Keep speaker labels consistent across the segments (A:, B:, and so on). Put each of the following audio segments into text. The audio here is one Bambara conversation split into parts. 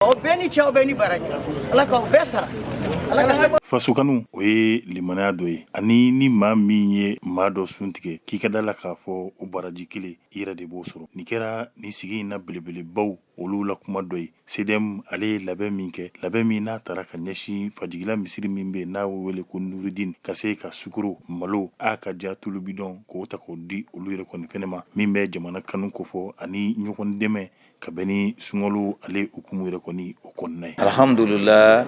A: Aw bɛɛ ni ce, aw bɛɛ ni baraji, Ala k'aw bɛɛ sara, Ala ka
B: Fasokanu, o ye limanaya dɔ ye, ani ni maa min ye maa dɔ sun tigɛ, k'i ka da la k'a fɔ o baraji kelen, i yɛrɛ de b'o sɔrɔ. Nin kɛra nin sigi in na belebelebaw olu la kuma dɔ ye. CDM ale ye labɛn min kɛ, labɛn min n'a taara ka ɲɛsin fajigila misiri min bɛ n'a wele ko Nurudin, ka se ka sukaro, malo, a ka ja, tulubidɔn, k'o ta k'o di olu yɛrɛ kɔni fɛnɛ ma, min bɛ jamana kanu kofɔ ani ɲɔgɔn dɛmɛ ka bɛn ni sunkalo ale hukumu yɛrɛ kɔni o kɔnɔna ye.
C: Alhamdulila,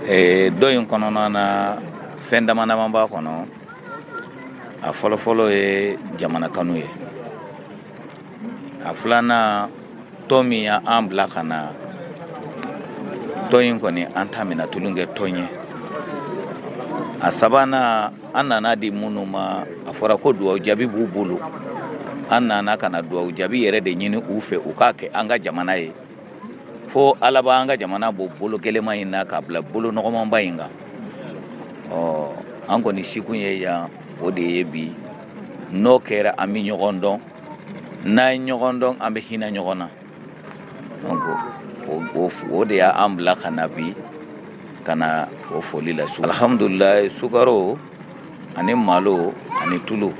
C: dɔ in kɔnɔna na, fɛn dama dama b'a kɔnɔ. A fɔlɔfɔlɔ ye jamana kanu ye. A filanan, tɔn min y'an bila ka na, tɔn in kɔni, an t'a minɛ tulon kɛ tɔn ye. A sabanan, an nana di minnu ma, a fɔra ko dugawu jaabi b'u bolo. An nana ka na dugawu jaabi yɛrɛ de ɲini u fɛ, u k'a kɛ an ka jamana ye, fo Ala b'an ka jamana bɔ bolo gɛlɛman in na k'a bila bolo nɔgɔmanba in kan. Ɔ, an kɔni sikun ye yan, o de ye bi. N'o kɛra, an bɛ ɲɔgɔn dɔn. N'an ye ɲɔgɔn dɔn, an bɛ hinɛ ɲɔgɔn na. Donc o de y'an bila ka na bi, ka na o foli la. Alhamdulilayi, sukaro ani malo ani tulu,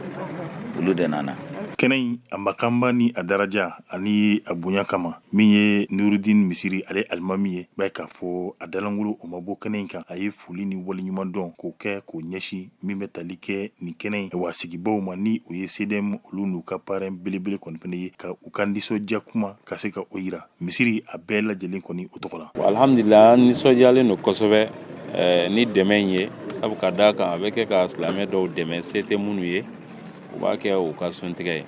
C: olu de nana.
B: Kɛnɛ in a makanba ni a daraja ani a bonya kama, min ye Nurudin misiri ale alimami ye, b'a k'a fɔ a dalangolo o ma bɔ kɛnɛ in kan. A ye foli ni waleɲuman dɔn k'o kɛ k'o ɲɛsin min bɛ tali kɛ nin kɛnɛ in wa sigibaw ma, ni o ye CDM olu n'u ka parrain belebele kɔni fana ye, ka u ka nisɔndiya kuma ka se ka o yira misiri a bɛɛ lajɛlen kɔni o tɔgɔ la.
D: Alhamdulila, an nisɔndiyalen don kosɛbɛ ni dɛmɛ in ye, sabu ka d'a kan, a bɛ kɛ ka silamɛ dɔw dɛmɛ, se tɛ minnu ye, u b'a kɛ u ka sun tigɛ ye.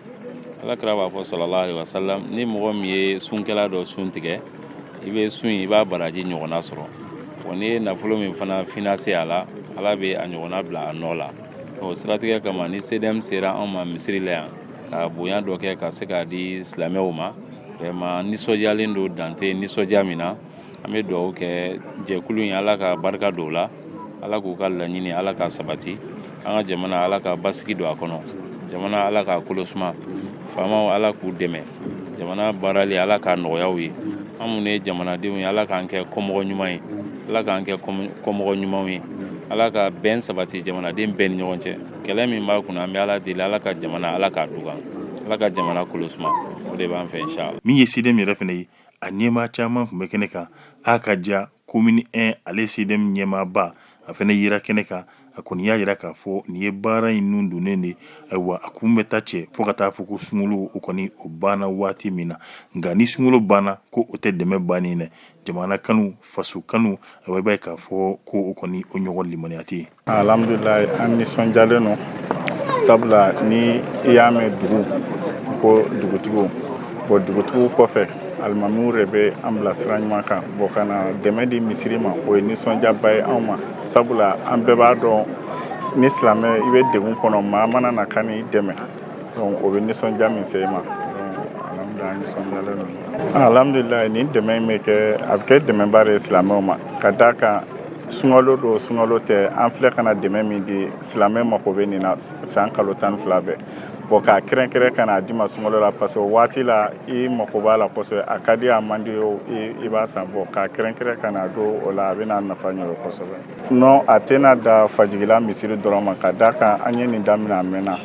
D: Ala kira b'a fɔ, sallallahu alaihi wasallam, ni mɔgɔ min ye sunkɛla dɔ sun tigɛ, i bɛ sun in, i b'a baraji ɲɔgɔnna sɔrɔ. Wa n'i ye nafolo min fana financer a la, Ala bɛ a ɲɔgɔnna bila a nɔ la. O siratigɛ kama, ni CDM sera anw ma misiri la yan ka bonya dɔ kɛ ka se k'a di silamɛw ma, vraiment nisɔndiyalen don dante nisɔndiya min na. An bɛ dugawu kɛ jɛkulu in, Ala ka barika don o la, Ala k'u ka laɲini, Ala ka sabati. An ka jamana, Ala ka basigi don a kɔnɔ. Jamana, Ala k'a kolo suma. Faamaw, Ala k'u dɛmɛ. Jamana baarali, Ala k'a nɔgɔya u ye. An minnu ye jamanadenw ye, Ala k'an kɛ kɔmɔgɔ ɲuman ye, Ala k'an kɛ kɔmɔgɔ ɲumanw ye. Ala ka bɛn sabati jamanaden bɛɛ ni ɲɔgɔn cɛ. Kɛlɛ min b'a kunna, an bɛ Ala deli, Ala ka jamana, Ala k'a dugan, Ala ka jamana kolo suma. O de b'an fɛ, inshallah.
B: Min ye CDM yɛrɛ fana ye, a ɲɛmaa caman tun bɛ kɛnɛ kan. A ka ja commune 1 ale CDM ɲɛmaaba, a fana yera kɛnɛ kan. A kɔni y'a jira k'a fɔ nin ye baara in nun donnen de. Ayiwa, a kun bɛ taa cɛ fo ka taa fɔ ko sunkalo o kɔni o banna waati min na. Nka ni sunkalo banna, ko o tɛ dɛmɛ bannen dɛ. Jamana kanu, faso kanu, ayiwa, i b'a ye k'a fɔ ko o kɔni o ɲɔgɔn limaniya tɛ yen.
E: Alhamdulilayi, an nisɔndiyalen don, sabula ni i y'a mɛn dugu ko dugutigiw, bon, dugutigiw kɔfɛ, alimamiw de bɛ an bila sira ɲuman kan. Bon, ka na dɛmɛ di misiri ma, o ye nisɔndiyaba ye anw ma, sabula an bɛɛ b'a dɔn, ni silamɛ i bɛ degun kɔnɔ, maa mana na ka n'i dɛmɛ, donc o bɛ nisɔndiya min se i ma. Alhamdulilayi, an nisɔndiyalen don. Alhamdulilayi, nin dɛmɛ in bɛ kɛ, a bɛ kɛ dɛmɛba de ye silamɛw ma, ka d'a kan sunkalo don, sunkalo tɛ, an filɛ ka na dɛmɛ min di, silamɛ mako bɛ nin na san kalo 12 bɛɛ. Bon, k'a kɛrɛnkɛrɛn ka n'a d'i ma sunkalo la, parce que o waati la i mako b'a la kosɛbɛ, a ka di, a man di o, i b'a san. Bon, k'a kɛrɛnkɛrɛn ka n'a don o la, a bɛ n'a nafa ɲɛ o kosɛbɛ. Non, a tɛna da fajigila misiri dɔrɔn ma, ka d'a kan an ye nin daminɛ a mɛnna.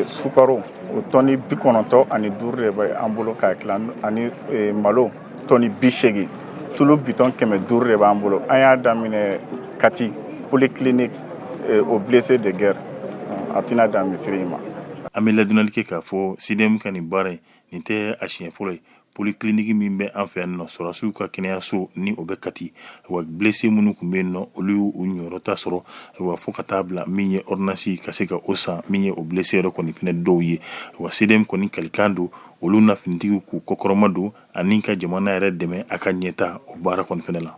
E: Sukaro o tɔni 95 de bɛ an bolo k'a tila, ani malo tɔni 80, tulu bitɔn 500 de b'an bolo. An y'a daminɛ Kati polyclinique aux blessés de guerre, a tɛna dan misiri in ma.
B: An bɛ ladɔnniyali kɛ k'a fɔ CDM ka nin baara in, nin tɛ a siɲɛ fɔlɔ ye. Polyclinique min bɛ an fɛ yan nɔ, sɔrɔdasiw ka kɛnɛyaso ni o bɛ Kati, wa blessé minnu tun bɛ yen nɔ, olu y'u ɲɔyɔrɔ ta sɔrɔ. Ayiwa, fo ka taa bila min ye ordonnance ka se ka o san, min ye o blessé yɛrɛ kɔni fana dɔw ye. Wa CDM kɔni kalikan don olu na finitigiw k'u kɔkɔrɔma don ani ka jamana yɛrɛ dɛmɛ a ka ɲɛta o baara kɔni fana la.